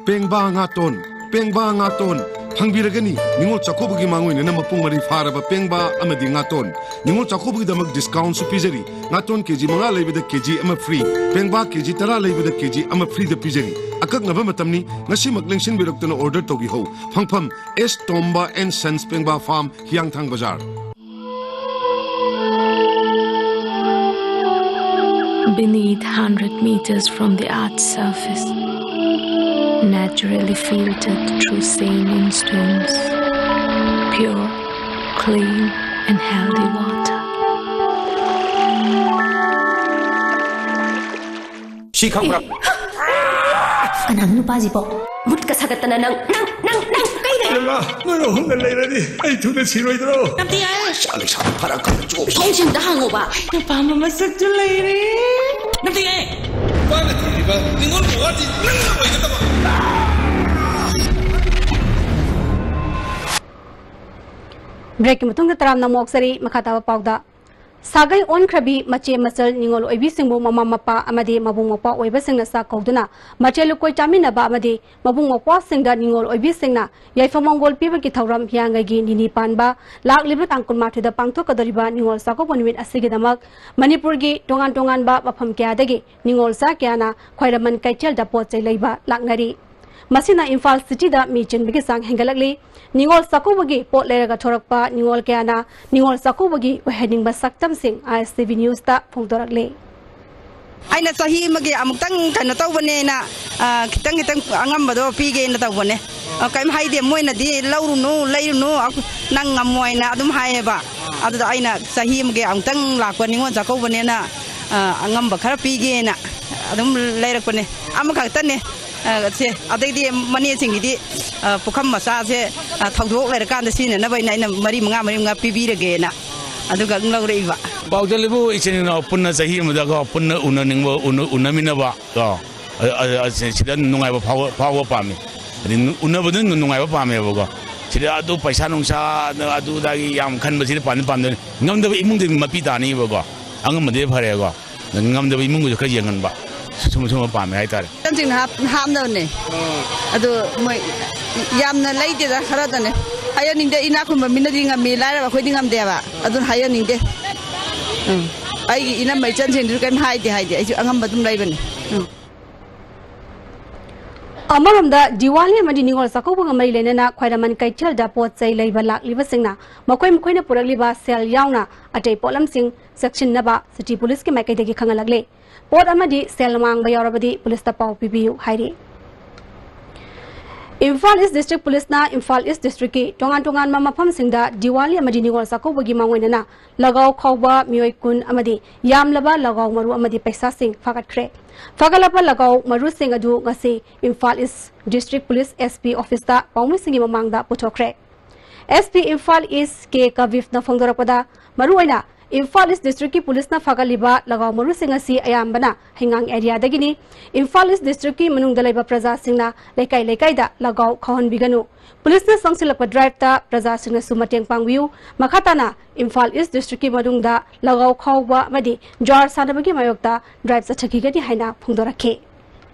ꯄꯦꯡꯕꯥ ꯉꯥꯇꯣꯟ, ꯄꯦꯡꯕꯥ ꯉꯥꯇꯣꯟ ꯐꯪꯕꯤꯔꯒꯅꯤ꯫ ꯅꯤꯉꯣꯜ ꯆꯥꯛꯀꯧꯕꯒꯤ ꯃꯥꯡꯑꯣꯏꯅꯅ ꯃꯄꯨꯡ ꯃꯔꯩ ꯐꯥꯔꯕ ꯄꯦꯡꯕꯥ ꯑꯃꯗꯤ ꯉꯥꯇꯣꯟ꯫ ꯅꯤꯉꯣꯜ ꯆꯥꯛꯀꯧꯕꯒꯤꯗꯃꯛ ꯗꯤꯁꯀꯥꯎꯟꯁꯨ ꯄꯤꯖꯔꯤ꯫ ꯉꯥꯇꯣꯟ ꯀꯦꯖꯤ ꯃꯉꯥ ꯂꯩꯕꯗ ꯀꯦꯖꯤ ꯑꯃ ꯐ꯭ꯔꯤ, ꯄꯦꯡꯕꯥ ꯀꯦꯖꯤ ꯇꯔꯥ ꯂꯩꯕꯗ ꯀꯦꯖꯤ ꯑꯃ ꯐ꯭ꯔꯤꯗ ꯄꯤꯖꯔꯤ꯫ ꯑꯀꯛꯅꯕ ꯃꯇꯝꯅꯤ, ꯉꯁꯤꯃꯛ ꯂꯦꯡꯁꯤꯟꯕꯤꯔꯛꯇꯨꯅ ꯑꯣꯔꯗꯔ ꯇꯧꯕꯤꯍꯧ꯫ ꯐꯪꯐꯝ: ꯑꯦꯁ ꯇꯣꯝꯕ ꯑꯦꯟ ꯁꯟꯁ, ꯄꯦꯡꯕꯥ ꯐꯥꯔꯝ, ꯍꯤꯌꯥꯡꯊꯥꯡ ꯕꯖꯥꯔ꯫ Beneath, hundred meters from the earth's surface, naturally filtered through saline stones, pure, clean, and healthy water. ꯁꯤ ꯈꯪꯕ꯭ꯔꯥ? ꯀꯅꯥꯅꯣ ꯅꯨꯄꯥꯁꯤꯕꯣ? ꯃꯨꯠꯀ ꯁꯥꯒꯠꯇꯅ ꯅꯪ, ꯅꯪ, ꯅꯪ, ꯅꯪ ꯀꯩꯗꯩꯅꯣ? ꯏꯃꯥ, ꯅꯣꯏ ꯑꯍꯨꯝꯅ ꯂꯩꯔꯗꯤ ꯑꯩ ꯊꯨꯅ ꯁꯤꯔꯣꯏꯗ꯭ꯔꯣ? ꯅꯝꯊꯤ ꯍꯥꯏ꯫ ꯏꯆꯥ ꯂꯩꯁꯥꯕꯤ ꯐꯔꯛ ꯈꯪꯗ꯭ꯔꯣ? ꯁꯣꯝꯁꯤꯝꯇ ꯍꯪꯉꯣꯕ꯫ ꯅꯨꯄꯥ ꯑꯃ ꯃꯁꯛꯁꯨ ꯂꯩꯔꯦ꯫ ꯅꯝꯊꯤ ꯍꯥꯏ꯫ ꯅꯨꯄꯥꯅ ꯊꯤꯔꯤꯕ ꯅꯤꯉꯣꯜꯒꯤ ꯋꯥꯗꯤ ꯅꯪꯅ ꯑꯣꯏꯒꯗꯕ꯫ ꯕ꯭ꯔꯦꯛꯀꯤ ꯃꯇꯨꯡꯗ ꯇꯔꯥꯝꯅ ꯑꯃꯨꯛ ꯑꯣꯛꯆꯔꯤ꯫ ꯃꯈꯥ ꯇꯥꯕ ꯄꯥꯎꯗ꯫ ꯁꯥꯒꯩ ꯑꯣꯟꯈ꯭ꯔꯕꯤ ꯃꯆꯦ ꯃꯆꯜ ꯅꯤꯉꯣꯜ ꯑꯣꯏꯕꯤꯁꯤꯡꯕꯨ ꯃꯃꯥ ꯃꯄꯥ ꯑꯃꯗꯤ ꯃꯕꯨꯡ ꯃꯧꯄ꯭ꯋꯥ ꯑꯣꯏꯕꯁꯤꯡꯅ ꯆꯥꯛ ꯀꯧꯗꯨꯅ ꯃꯊꯦꯜ ꯂꯨꯀꯣꯏ ꯆꯥꯃꯤꯟꯅꯕ ꯑꯃꯗꯤ ꯃꯕꯨꯡ ꯃꯧꯄ꯭ꯋꯥꯁꯤꯡꯗ ꯅꯤꯉꯣꯜ ꯑꯣꯏꯕꯤꯁꯤꯡꯅ ꯌꯥꯏꯐ ꯃꯪꯒꯣꯜ ꯄꯤꯕꯒꯤ ꯊꯧꯔꯝ ꯍꯤꯌꯥꯡꯒꯩꯒꯤ ꯅꯤꯅꯤ ꯄꯥꯟꯕ ꯂꯥꯛꯂꯤꯕ ꯇꯥꯡ ꯀꯨꯟꯃꯥꯊꯣꯏꯗ ꯄꯥꯡꯊꯣꯛꯀꯗꯧꯔꯤꯕ ꯅꯤꯉꯣꯜ ꯆꯥꯛꯀꯧꯕ ꯅꯨꯃꯤꯠ ꯑꯁꯤꯒꯤꯗꯃꯛ ꯃꯅꯤꯄꯨꯔꯒꯤ ꯇꯣꯉꯥꯟ ꯇꯣꯉꯥꯟꯕ ꯃꯐꯝ ꯀꯌꯥꯗꯒꯤ ꯅꯤꯉꯣꯜ ꯆꯥ ꯀꯌꯥꯅ ꯈ꯭ꯋꯥꯏꯔꯝꯕꯟ ꯀꯩꯊꯦꯜꯗ ꯄꯣꯠ ꯆꯩ ꯂꯩꯕ ꯂꯥꯛꯅꯔꯤ꯫ ꯃꯁꯤꯅ ꯏꯝꯐꯥꯜ ꯁꯤꯇꯤꯗ ꯃꯤ ꯆꯤꯟꯕꯒꯤ ꯆꯥꯡ ꯍꯦꯟꯒꯠꯂꯛꯂꯤ꯫ ꯅꯤꯉꯣꯜ ꯆꯥꯛꯀꯧꯕꯒꯤ ꯄꯣꯠ ꯂꯩꯔꯒ ꯊꯣꯔꯛꯄ ꯅꯤꯉꯣꯜ ꯀꯌꯥꯅ ꯅꯤꯉꯣꯜ ꯆꯥꯛꯀꯧꯕꯒꯤ ꯑꯣꯏꯍꯟꯅꯤꯡꯕ ꯁꯛꯇꯝꯁꯤꯡ ꯑꯥꯏ ꯑꯦꯁ ꯇꯤ ꯚꯤ ꯅ꯭ꯌꯨꯁꯇ ꯐꯣꯡꯗꯣꯔꯛꯂꯤ꯫ ꯑꯩꯅ ꯆꯍꯤ ꯑꯃꯒꯤ ꯑꯃꯨꯛꯇꯪ ꯀꯩꯅꯣ ꯇꯧꯕꯅꯦꯅ, ꯑ, ꯈꯤꯇꯪ ꯈꯤꯇꯪ ꯑꯉꯝꯕꯗꯣ ꯄꯤꯒꯦꯅ ꯇꯧꯕꯅꯦ꯫ ꯑ, ꯀꯩꯝ ꯍꯥꯏꯗꯦ, ꯃꯣꯏꯅꯗꯤ "ꯂꯧꯔꯨꯅꯨ, ꯂꯩꯔꯨꯅꯨ, ꯑ, ꯅꯪ ꯉꯝꯃꯣꯏꯅ" ꯑꯗꯨꯝ ꯍꯥꯏꯌꯦꯕ꯫ ꯑꯗꯨꯗ ꯑꯩꯅ ꯆꯍꯤ ꯑꯃꯒꯤ ꯑꯃꯨꯛꯇꯪ ꯂꯥꯛꯄ ꯅꯤꯉꯣꯜ ꯆꯥꯛꯀꯧꯕꯅꯦꯅ, ꯑ, ꯑꯉꯝꯕ ꯈꯔ ꯄꯤꯒꯦꯅ ꯑꯗꯨꯝ ꯂꯩꯔꯛꯄꯅꯦ꯫ ꯑꯃꯈꯛꯇꯅꯦ꯫ ꯑ, ꯁꯦ, ꯑꯗꯩꯗꯤ ꯃꯅꯦꯁꯤꯡꯒꯤꯗꯤ, ꯑ, ꯄꯨꯈꯝ ꯃꯆꯥꯁꯦ, ꯑ, ꯊꯧꯗꯣꯛ ꯂꯩꯔꯀꯥꯟꯗ ꯁꯤꯖꯤꯟꯅꯅꯕ ꯑꯩꯅ, ꯑꯩꯅ ꯃꯔꯤ ꯃꯉꯥ, ꯃꯔꯤ ꯃꯉꯥ ꯄꯤꯕꯤꯔꯒꯦꯅ ꯑꯗꯨꯒ ꯑꯗꯨꯝ ꯂꯧꯔꯛꯏꯕ꯫ ꯄꯥꯎꯗ ꯂꯩꯕꯨ ꯏꯆꯤꯟ ꯏꯅꯥꯎ ꯄꯨꯟꯅ ꯆꯍꯤ ꯑꯃꯗꯀꯣ ꯄꯨꯟꯅ ꯎꯅꯅꯤꯡꯕ, ꯎꯅ-, ꯎꯅꯃꯤꯟꯅꯕ ꯀꯣ, ꯑ, ꯑ, ꯑ, ꯁꯤ-, ꯁꯤꯗ ꯅꯨꯡꯉꯥꯏꯕ ꯐꯥꯎꯕ, ꯐꯥꯎꯕ ꯄꯥꯝꯃꯤ꯫ ꯍꯥꯏꯗꯤ ꯅꯨ-, ꯎꯅꯕꯗꯨ ꯅꯨ-, ꯅꯨꯡꯉꯥꯏꯕ ꯄꯥꯝꯃꯦꯕꯀꯣ꯫ ꯁꯤꯗ ꯑꯗꯨ ꯄꯩꯁꯥ ꯅꯨꯡꯁꯥ, ꯑꯗꯨꯗꯒꯤ ꯌꯥꯝ ꯈꯟꯕꯁꯤꯗꯤ ꯄꯥꯝꯗꯤ ꯄꯥꯝꯗꯣꯏꯅꯤ꯫ ꯉꯝꯗꯕ ꯏꯃꯨꯡꯗꯤ ꯃꯄꯤ ꯇꯥꯅꯤꯕꯀꯣ꯫ ꯑꯉꯝꯕꯗꯤ ꯐꯔꯦꯀꯣ꯫ ꯉꯝꯗꯕ ꯏꯃꯨꯡꯒꯤꯁꯨ ꯈꯔ ꯌꯦꯡꯍꯟꯕ꯫ ꯁꯨꯝꯕ, ꯁꯨꯝꯕ ꯄꯥꯝꯃꯦ ꯍꯥꯏꯇꯥꯔꯦ꯫ ꯏꯆꯟꯁꯤꯡꯅ ꯍꯥꯞ-, ꯍꯥꯞꯅꯕꯅꯦ꯫ ꯑꯗꯨ ꯃꯣꯏ ꯌꯥꯝꯅ ꯂꯩꯗꯦꯗ, ꯈꯔꯗꯅꯦ꯫ ꯍꯥꯏꯍꯟꯅꯤꯡꯗꯦ, ꯏꯅꯥꯛ ꯈꯨꯟꯕ ꯃꯤꯅꯗꯤ ꯉꯝꯃꯤ, ꯂꯥꯏꯔꯕ ꯑꯩꯈꯣꯏꯗꯤ ꯉꯝꯗꯦꯕ꯫ ꯑꯗꯨꯅ ꯍꯥꯏꯍꯟꯅꯤꯡꯗꯦ꯫ ꯎꯝ꯫ ꯑꯩꯒꯤ ꯏꯅꯝꯃ ꯏꯆꯟꯁꯤꯡꯗꯨꯁꯨ ꯀꯔꯤꯝ ꯍꯥꯏꯗꯦ, ꯍꯥꯏꯗꯦ꯫ ꯑꯩꯁꯨ ꯑꯉꯝꯕ ꯑꯗꯨꯝ ꯂꯩꯕꯅꯦ꯫ ꯎꯝ꯫ ꯑꯃꯔꯣꯝꯗ, ꯗꯤꯋꯥꯂꯤ ꯑꯃꯗꯤ ꯅꯤꯉꯣꯜ ꯆꯥꯛꯀꯧꯕꯒ ꯃꯔꯤ ꯂꯩꯅꯅ ꯈ꯭ꯋꯥꯏꯔꯝꯕꯟ ꯀꯩꯊꯦꯜꯗ ꯄꯣꯠ ꯆꯩ ꯂꯩꯕ ꯂꯥꯛꯂꯤꯕꯁꯤꯡꯅ ꯃꯈꯣꯏ ꯃꯈꯣꯏꯅ ꯄꯨꯔꯛꯂꯤꯕ ꯁꯦꯜ ꯌꯥꯎꯅ ꯑꯇꯩ ꯄꯣꯠꯂꯝꯁꯤꯡ ꯆꯦꯛꯁꯤꯟꯅꯕ ꯁꯤꯇꯤ ꯄꯨꯂꯤꯁꯀꯤ ꯃꯥꯏꯀꯩꯗꯒꯤ ꯈꯪꯍꯜꯂꯛꯂꯤ꯫ ꯄꯣꯠ ꯑꯃꯗꯤ ꯁꯦꯜ ꯃꯥꯡꯕ ꯌꯥꯎꯔꯕꯗꯤ ꯄꯨꯂꯤꯁꯇ ꯄꯥꯎ ꯄꯤꯕꯤꯌꯨ ꯍꯥꯏꯔꯤ꯫ ꯏꯝꯐꯥꯜ ꯏꯁ ꯗꯤꯁꯇ꯭ꯔꯤꯛ ꯄꯨꯂꯤꯁꯅ ꯏꯝꯐꯥꯜ ꯏꯁ ꯗꯤꯁꯇ꯭ꯔꯤꯛꯀꯤ ꯇꯣꯉꯥꯟ ꯇꯣꯉꯥꯟꯕ ꯃꯐꯝꯁꯤꯡꯗ ꯗꯤꯋꯥꯂꯤ ꯑꯃꯗꯤ ꯅꯤꯉꯣꯜ ꯆꯥꯛꯀꯧꯕꯒꯤ ꯃꯥꯡꯑꯣꯏꯅꯅ ꯂꯒꯥꯎ ꯈꯥꯎꯕ ꯃꯤꯑꯣꯏ ꯀꯨꯟ ꯑꯃꯗꯤ ꯌꯥꯝꯂꯕ ꯂꯒꯥꯎ ꯃꯔꯨ ꯑꯃꯗꯤ ꯄꯩꯁꯥꯁꯤꯡ ꯐꯥꯒꯠꯈ꯭ꯔꯦ꯫ ꯐꯥꯒꯠꯂꯕ ꯂꯒꯥꯎ ꯃꯔꯨꯁꯤꯡ ꯑꯗꯨ ꯉꯁꯤ ꯏꯝꯐꯥꯜ ꯏꯁ ꯗꯤꯁꯇ꯭ꯔꯤꯛ ꯄꯨꯂꯤꯁ ꯑꯦꯁ ꯄꯤ ꯑꯣꯐꯤꯁꯇ ꯄꯥꯎꯃꯤꯁꯤꯡꯒꯤ ꯃꯃꯥꯡꯗ ꯄꯨꯊꯣꯛꯈ꯭ꯔꯦ꯫ ꯑꯦꯁ ꯄꯤ ꯏꯝꯐꯥꯜ ꯏꯁ ꯀꯦ ꯀꯕꯤꯐꯅ ꯐꯣꯡꯗꯣꯔꯛꯄꯗ, ꯃꯔꯨꯑꯣꯏꯅ ꯏꯝꯐꯥꯜ ꯏꯁ ꯗꯤꯁꯇ꯭ꯔꯤꯛꯀꯤ ꯄꯨꯂꯤꯁꯅ ꯐꯥꯒꯠꯂꯤꯕ ꯂꯒꯥꯎ ꯃꯔꯨꯁꯤꯡ ꯑꯁꯤ ꯑꯌꯥꯝꯕꯅ ꯍꯩꯉꯥꯡ ꯑꯦꯔꯤꯌꯥꯗꯒꯤꯅꯤ꯫ ꯏꯝꯐꯥꯜ ꯏꯁ ꯗꯤꯁꯇ꯭ꯔꯤꯛꯀꯤ ꯃꯅꯨꯡꯗ ꯂꯩꯕ ꯄ꯭ꯔꯖꯥꯁꯤꯡꯅ ꯂꯩꯀꯥꯏ ꯂꯩꯀꯥꯏꯗ ꯂꯒꯥꯎ ꯈꯥꯎꯍꯟꯕꯤꯒꯅꯨ꯫ ꯄꯨꯂꯤꯁꯅ ꯆꯪꯁꯤꯜꯂꯛꯄ ꯗ꯭ꯔꯥꯏꯚꯇ ꯄ꯭ꯔꯖꯥꯁꯤꯡꯅꯁꯨ ꯃꯇꯦꯡ ꯄꯥꯡꯕꯤꯌꯨ꯫ ꯃꯈꯥ ꯇꯥꯅ ꯏꯝꯐꯥꯜ ꯏꯁ ꯗꯤꯁꯇ꯭ꯔꯤꯛꯀꯤ ꯃꯅꯨꯡꯗ ꯂꯒꯥꯎ ꯈꯥꯎꯕ ꯑꯃꯗꯤ ꯖ꯭ꯋꯥꯔ ꯁꯥꯟꯅꯕꯒꯤ ꯃꯥꯌꯣꯛꯇ ꯗ꯭ꯔꯥꯏꯚ ꯆꯠꯊꯈꯤꯒꯅꯤ ꯍꯥꯏꯅ ꯐꯣꯡꯗꯣꯔꯛꯈꯤ꯫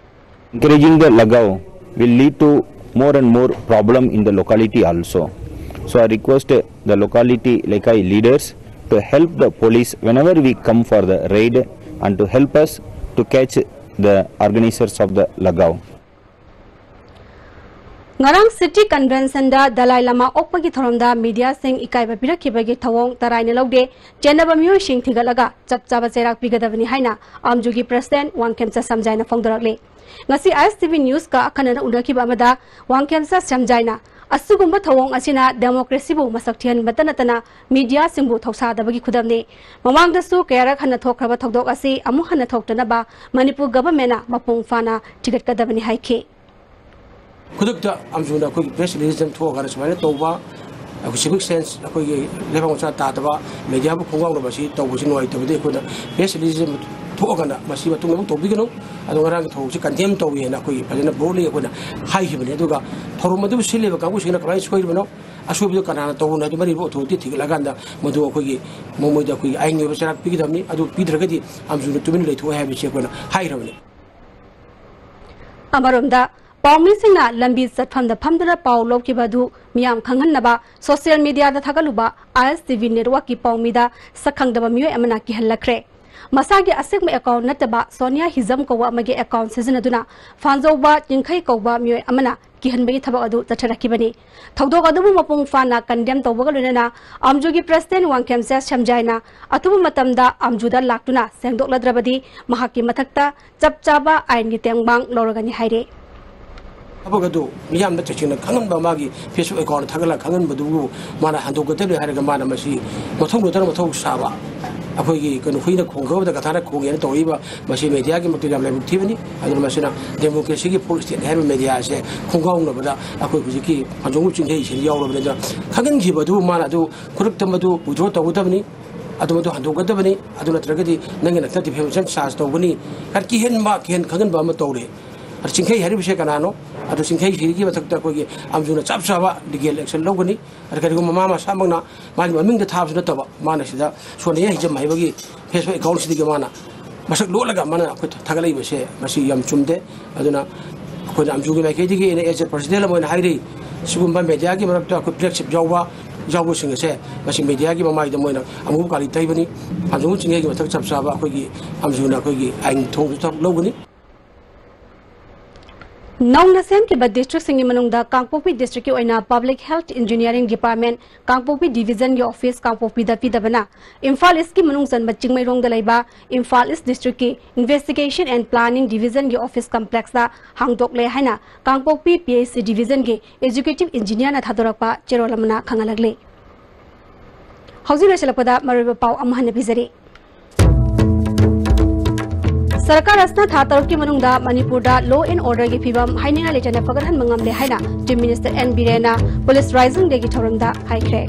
Encouraging the Lagao will lead to more and more problem in the locality also. So I request, uh, the locality Lekai leaders to help the police whenever we come for the raid and to help us to catch the organizers of the Lagao. ꯉꯔꯥꯡ ꯁꯤꯇꯤ ꯀꯟꯚꯦꯟꯁꯟꯗ ꯗꯂꯥꯏ ꯂꯃꯥ ꯑꯣꯛꯄꯒꯤ ꯊꯧꯔꯝꯗ ꯃꯤꯗꯤꯌꯥꯁꯤꯡ ꯏꯀꯥꯏꯕ ꯄꯤꯔꯛꯈꯤꯕꯒꯤ ꯊꯧꯑꯣꯡ ꯇꯔꯥꯏꯅ ꯂꯧꯗꯦ꯫ ꯆꯦꯟꯅꯕ ꯃꯤꯑꯣꯏꯁꯤꯡ ꯊꯤꯒꯠꯂꯒ ꯆꯞ ꯆꯥꯕ ꯆꯩꯔꯥꯛ ꯄꯤꯒꯗꯕꯅꯤ ꯍꯥꯏꯅ ꯑꯥꯝꯖꯨꯒꯤ ꯄ꯭ꯔꯁꯤꯗꯦꯟ ꯋꯥꯡꯈꯦꯝꯆ ꯁꯝꯖꯥꯏꯅ ꯐꯣꯡꯗꯣꯔꯛꯂꯤ꯫ ꯉꯁꯤ ꯑꯥꯏ ꯑꯦꯁ ꯇꯤ ꯚꯤ ꯅ꯭ꯌꯨꯁꯀ ꯑꯈꯟꯅꯅ ꯎꯅꯈꯤꯕ ꯑꯃꯗ ꯋꯥꯡꯈꯦꯝꯆ ꯁꯝꯖꯥꯏꯅ ꯑꯁꯤꯒꯨꯝꯕ ꯊꯧꯑꯣꯡ ꯑꯁꯤꯅ ꯗꯦꯃꯣꯀ꯭ꯔꯦꯁꯤꯕꯨ ꯃꯁꯛ ꯊꯤꯍꯟꯕꯇ ꯅꯠꯇꯅ ꯃꯤꯗꯤꯌꯥꯁꯤꯡꯕꯨ ꯊꯧꯁꯥꯗꯕꯒꯤ ꯈꯨꯗꯝꯅꯤ꯫ ꯃꯃꯥꯡꯗꯁꯨ ꯀꯌꯥꯔꯛ ꯍꯟꯅ ꯊꯣꯛꯈ꯭ꯔꯕ ꯊꯧꯗꯣꯛ ꯑꯁꯤ ꯑꯃꯨꯛ ꯍꯟꯅ ꯊꯣꯛꯇꯅꯕ ꯃꯅꯤꯄꯨꯔ ꯒꯚꯔꯟꯃꯦꯟꯠꯅ ꯃꯄꯨꯡ ꯐꯥꯅ ꯊꯤꯒꯠꯀꯗꯕꯅꯤ ꯍꯥꯏꯈꯤ꯫ ꯈꯨꯗꯛꯇ ꯑꯥꯝꯖꯨꯅ ꯑꯩꯈꯣꯏꯒꯤ ꯄ꯭ꯔꯦꯁ ꯔꯤꯂꯤꯖ ꯑꯃ ꯊꯣꯛꯑꯀꯥꯟꯗ ꯁꯨꯃꯥꯏꯅ ꯇꯧꯕ, ꯑꯩꯈꯣꯏ ꯁꯤꯚꯤꯛ ꯁꯦꯟꯁ, ꯑꯩꯈꯣꯏꯒꯤ ꯂꯩꯕꯥꯛ ꯃꯆꯥ ꯇꯥꯗꯕ, ꯃꯦꯗꯤꯌꯥꯕꯨ ꯈꯣꯡꯒꯥꯎꯅꯕ ꯑꯁꯤ ꯇꯧꯕꯁꯤ ꯅꯨꯡꯉꯥꯏꯇꯕꯗꯒꯤ ꯑꯩꯈꯣꯏꯅ ꯄ꯭ꯔꯦꯁ ꯔꯤꯂꯤꯖ ꯑꯃ ꯊꯣꯛꯑꯀꯥꯟꯗ ꯃꯁꯤ ꯃꯇꯨꯡꯗ ꯑꯃꯨꯛ ꯇꯧꯕꯤꯒꯅꯨ꯫ ꯑꯗꯣ ꯉꯔꯥꯡꯒꯤ ꯊꯧꯗꯣꯛꯁꯤ ꯀꯟꯗꯦꯝ ꯇꯧꯏ ꯍꯥꯏꯅ ꯑꯩꯈꯣꯏꯒꯤ ꯐꯖꯅ ꯕꯣꯜꯗꯂꯤ ꯑꯩꯈꯣꯏꯅ ꯍꯥꯏꯈꯤꯕꯅꯤ꯫ ꯑꯗꯨꯒ ꯊꯧꯔꯝ ꯑꯗꯨꯕꯨ ꯁꯤꯜꯂꯤꯕ ꯀꯥꯡꯕꯨꯁꯤꯡꯅ ꯀꯃꯥꯏꯅ ꯁꯣꯏꯔꯤꯕꯅꯣ, ꯑꯁꯣꯏꯕꯗꯨ ꯀꯅꯥꯅ ꯇꯧꯕꯅꯣ ꯍꯥꯏꯗꯨ ꯃꯔꯤꯕ ꯑꯣꯊꯣꯔꯤꯇꯤ ꯊꯤꯒꯠꯂꯀꯥꯟꯗ ꯃꯗꯨ ꯑꯩꯈꯣꯏꯒꯤ ꯃꯣꯏꯗ ꯑꯩꯈꯣꯏꯒꯤ ꯑꯥꯏꯟꯒꯤ ꯑꯣꯏꯕ ꯆꯩꯔꯥꯛ ꯄꯤꯒꯗꯕꯅꯤ꯫ ꯑꯗꯨ ꯄꯤꯗ꯭ꯔꯒꯗꯤ ꯑꯥꯝꯖꯨꯅ ꯇꯨꯃꯤꯟꯅ ꯂꯩꯊꯣꯛꯑꯣꯏ ꯍꯥꯏꯕꯁꯤ ꯑꯩꯈꯣꯏꯅ ꯍꯥꯏꯈ꯭ꯔꯕꯅꯤ꯫ ꯑꯃꯔꯣꯝꯗ ꯄꯥꯎꯃꯤꯁꯤꯡꯅ ꯂꯝꯕꯤ ꯆꯠꯐꯝꯗ ꯐꯝꯗꯨꯅ ꯄꯥꯎ ꯂꯧꯈꯤꯕ ꯑꯗꯨ ꯃꯤꯌꯥꯝ ꯈꯪꯍꯟꯅꯕ ꯁꯣꯁꯤꯌꯦꯜ ꯃꯤꯗꯤꯌꯥꯗ ꯊꯥꯒꯠꯂꯨꯕ ꯑꯥꯏ ꯑꯦꯁ ꯇꯤ ꯚꯤ ꯅꯦꯠꯋꯥꯔꯛꯀꯤ ꯄꯥꯎꯃꯤꯗ ꯁꯛꯈꯪꯗꯕ ꯃꯤꯑꯣꯏ ꯑꯃꯅ ꯀꯤꯍꯜꯂꯛꯈ꯭ꯔꯦ꯫ ꯃꯁꯥꯒꯤ ꯑꯁꯦꯡꯕ ꯑꯦꯀꯥꯎꯟꯠ ꯅꯠꯇꯕ ꯁꯣꯅꯤꯌꯥ ꯍꯤꯖꯝ ꯀꯧꯕ ꯑꯃꯒꯤ ꯑꯦꯀꯥꯎꯟꯠ ꯁꯤꯖꯤꯟꯅꯗꯨꯅ ꯐꯥꯟꯖꯧꯕ ꯆꯤꯡꯈꯩ ꯀꯧꯕ ꯃꯤꯑꯣꯏ ꯑꯃꯅ ꯀꯤꯍꯟꯕꯒꯤ ꯊꯕꯛ ꯑꯗꯨ ꯆꯠꯊꯔꯛꯈꯤꯕꯅꯤ꯫ ꯊꯧꯗꯣꯛ ꯑꯗꯨꯕꯨ ꯃꯄꯨꯡ ꯐꯥꯅ ꯀꯟꯗꯦꯝ ꯇꯧꯕꯒ ꯂꯣꯏꯅꯅ ꯑꯥꯝꯖꯨꯒꯤ ꯄ꯭ꯔꯁꯤꯗꯦꯟꯠ ꯋꯥꯡꯈꯦꯝꯆ ꯁꯝꯖꯥꯏꯅ ꯑꯊꯨꯕ ꯃꯇꯝꯗ ꯑꯥꯝꯖꯨꯗ ꯂꯥꯛꯇꯨꯅ ꯁꯦꯡꯗꯣꯛꯂꯗ꯭ꯔꯕꯗꯤ ꯃꯍꯥꯛꯀꯤ ꯃꯊꯛꯇ ꯆꯞ ꯆꯥꯕ ꯑꯥꯏꯟꯒꯤ ꯇꯦꯡꯕꯥꯡ ꯂꯧꯔꯒꯅꯤ ꯍꯥꯏꯔꯦ꯫ ꯊꯕꯛ ꯑꯗꯨ ꯃꯤꯌꯥꯝꯗ ꯇꯁꯦꯡꯅ ꯈꯪꯍꯟꯕ ꯃꯥꯒꯤ Facebook ꯑꯦꯀꯥꯎꯟꯠ ꯊꯥꯒꯠꯂꯒ ꯈꯪꯍꯟꯕꯗꯨꯕꯨ ꯃꯥꯅ ꯍꯟꯗꯣꯛꯀꯗꯕꯅꯤ ꯍꯥꯏꯔꯒ ꯃꯥꯅ ꯃꯁꯤ ꯃꯊꯧ ꯅꯠꯇꯅ ꯃꯊꯧ ꯁꯥꯕ, ꯑꯩꯈꯣꯏꯒꯤ ꯀꯩꯅꯣ ꯍꯨꯏꯅ ꯈꯣꯡꯒꯗꯕꯗ ꯒꯙꯥꯅ ꯈꯣꯡꯉꯦꯅ ꯇꯧꯔꯛꯏꯕ ꯃꯁꯤ ꯃꯦꯗꯤꯌꯥꯒꯤꯃꯛꯇ ꯌꯥꯝ ꯂꯥꯏꯕꯛ ꯊꯤꯕꯅꯤ꯫ ꯑꯗꯨꯅ ꯃꯁꯤꯅ ꯗꯦꯃꯣꯀ꯭ꯔꯦꯁꯤꯒꯤ ꯐꯣꯔ ꯁ꯭ꯇꯦꯠ ꯍꯥꯏꯔꯤꯕ ꯃꯦꯗꯤꯌꯥ ꯑꯁꯦ ꯈꯣꯡꯒꯥꯎꯅꯕꯗ ꯑꯩꯈꯣꯏ ꯍꯧꯖꯤꯛꯀꯤ ꯐꯥꯟꯖꯧꯕ ꯆꯤꯡꯈꯩꯁꯤꯗ ꯌꯥꯎꯔꯕꯅꯤ꯫ ꯑꯗꯨꯅ ꯈꯪꯍꯟꯈꯤꯕ ꯑꯗꯨꯕꯨ ꯃꯥꯅ ꯑꯗꯨ ꯈꯨꯗꯛꯇ ꯃꯗꯨ ꯋꯤꯗ꯭ꯔꯣ ꯇꯧꯒꯗꯕꯅꯤ꯫ ꯑꯗꯨ ꯃꯗꯨ ꯍꯟꯗꯣꯛꯀꯗꯕꯅꯤ꯫ ꯑꯗꯨ ꯅꯠꯇ꯭ꯔꯒꯗꯤ ꯅꯪꯒꯤ ꯅꯥꯛꯇ defamation charge ꯇꯧꯒꯅꯤ꯫ ꯈꯔ ꯀꯤꯍꯟꯕ, ꯀꯤꯍꯟ ꯈꯪꯍꯟꯕ ꯑꯃ ꯇꯧꯔꯦ꯫ ꯑꯗ ꯆꯤꯡꯈꯩ ꯍꯥꯏꯔꯤꯕꯁꯦ ꯀꯅꯥꯅꯣ? ꯑꯗꯨ ꯆꯤꯡꯈꯩꯁꯤꯒꯤ ꯃꯊꯛꯇ ꯑꯩꯈꯣꯏꯒꯤ ꯑꯝꯖꯨꯅ ꯆꯞ ꯆꯥꯕ legal action ꯂꯧꯒꯅꯤ꯫ ꯑꯗ ꯀꯔꯤꯒꯨꯝꯕ ꯃꯥ ꯃꯁꯥꯃꯛꯅ ꯃꯥꯒꯤ ꯃꯃꯤꯡꯗ ꯊꯥꯕꯁꯨ ꯅꯠꯇꯕ, ꯃꯥꯅ ꯁꯤꯗ ꯁꯣꯅꯤꯌꯥ ꯍꯤꯖꯝ ꯍꯥꯏꯕꯒꯤ Facebook account ꯁꯤꯗꯒꯤ ꯃꯥꯅ ꯃꯁꯛ ꯂꯣꯠꯂꯒ ꯃꯥꯅ ꯑꯩꯈꯣꯏ ꯊꯥꯒꯠꯂꯛꯏꯕꯁꯦ, ꯃꯁꯤ ꯌꯥꯝ ꯆꯨꯝꯗꯦ꯫ ꯑꯗꯨꯅ ꯑꯩꯈꯣꯏꯅ ꯑꯝꯖꯨꯒꯤ ꯃꯥꯏꯀꯩꯗꯒꯤ ꯑꯩꯅ as a president ꯑꯃ ꯑꯣꯏꯅ ꯍꯥꯏꯔꯤ, ꯁꯤꯒꯨꯝꯕ media ꯒꯤ ꯃꯔꯛꯇ ꯑꯩꯈꯣꯏ flagship ꯌꯥꯎꯕ, ꯌꯥꯎꯕꯁꯤꯡ ꯑꯁꯦ ꯃꯁꯤ media ꯒꯤ ꯃꯃꯥꯏꯗ ꯃꯣꯏꯅ ꯑꯃꯨꯕ ꯀꯥꯂꯤ ꯇꯩꯕꯅꯤ꯫ ꯑꯝꯖꯨ ꯆꯤꯡꯈꯩꯒꯤ ꯃꯊꯛ ꯆꯞ ꯆꯥꯕ ꯑꯩꯈꯣꯏꯒꯤ ꯑꯝꯖꯨꯅ ꯑꯩꯈꯣꯏꯒꯤ ꯑꯥꯏꯟ ꯊꯣꯡꯁꯨ ꯊꯕꯛ ꯂꯧꯒꯅꯤ꯫ ꯅꯧꯅ ꯁꯦꯝꯈꯤꯕ district ꯁꯤꯡꯒꯤ ꯃꯅꯨꯡꯗ ꯀꯥꯡꯄꯣꯛꯄꯤ district ꯀꯤ ꯑꯣꯏꯅ Public Health Engineering Department ꯀꯥꯡꯄꯣꯛꯄꯤ division ꯒꯤ office ꯀꯥꯡꯄꯣꯛꯄꯤꯗ ꯄꯤꯗꯕꯅ ꯏꯝꯐꯥꯜ East ꯀꯤ ꯃꯅꯨꯡ ꯆꯟꯕ ꯆꯤꯡꯃꯩꯔꯣꯡꯗ ꯂꯩꯕ ꯏꯝꯐꯥꯜ East district ꯀꯤ Investigation and Planning division ꯒꯤ office complex ꯇ ꯍꯥꯡꯗꯣꯛꯂꯦ ꯍꯥꯏꯅ ꯀꯥꯡꯄꯣꯛꯄꯤ P H C division ꯒꯤ Executive Engineer ꯅ ꯊꯥꯗꯣꯔꯛꯄ ꯆꯦꯔꯣꯜ ꯑꯃꯅ ꯈꯪꯍꯜꯂꯛꯂꯤ꯫ ꯍꯧꯖꯤꯛ ꯂꯣꯏꯁꯤꯜꯂꯛꯄꯗ ꯃꯔꯨꯑꯣꯏꯕ ꯄꯥꯎ ꯑꯃꯨꯛ ꯍꯟꯅ ꯄꯤꯖꯔꯤ꯫ ꯁꯔꯀꯥꯔ ꯑꯁꯤꯅ ꯊꯥ ꯇꯔꯨꯛꯀꯤ ꯃꯅꯨꯡꯗ ꯃꯅꯤꯄꯨꯔꯗ law and order ꯒꯤ ꯐꯤꯕꯝ ꯍꯥꯏꯅꯤꯡꯉꯥꯏ ꯂꯩꯇꯅ ꯐꯒꯠꯍꯟꯕ ꯉꯝꯂꯦ ꯍꯥꯏꯅ Chief Minister N ꯕꯤꯔꯦꯟꯅ Police Rising Day ꯒꯤ ꯊꯧꯔꯝꯗ ꯍꯥꯏꯈ꯭ꯔꯦ꯫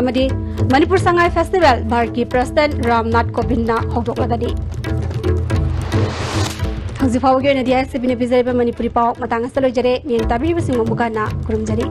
ꯑꯃꯗꯤ ꯃꯅꯤꯄꯨꯔ ꯁꯉꯥꯏ festival ꯚꯥꯔꯠꯀꯤ President ꯔꯥꯝꯅꯥꯊ ꯀꯣꯕꯤꯟꯗꯅ ꯍꯧꯗꯣꯛꯂꯒꯅꯤ꯫ ꯍꯧꯖꯤꯛ ꯐꯥꯎꯕꯒꯤ ꯑꯣꯏꯅꯗꯤ ISTV ꯅ ꯄꯤꯖꯔꯤꯕ ꯃꯅꯤꯄꯨꯔꯤ ꯄꯥꯎ ꯃꯇꯥꯡ ꯑꯁꯤꯗ ꯂꯣꯏꯖꯔꯦ꯫ ꯃꯤꯠꯌꯦꯡ ꯇꯥꯕꯤꯔꯤꯕꯁꯤꯡ ꯑꯃꯨꯛ ꯍꯟꯅ ꯈꯨꯔꯨꯝꯖꯔꯤ꯫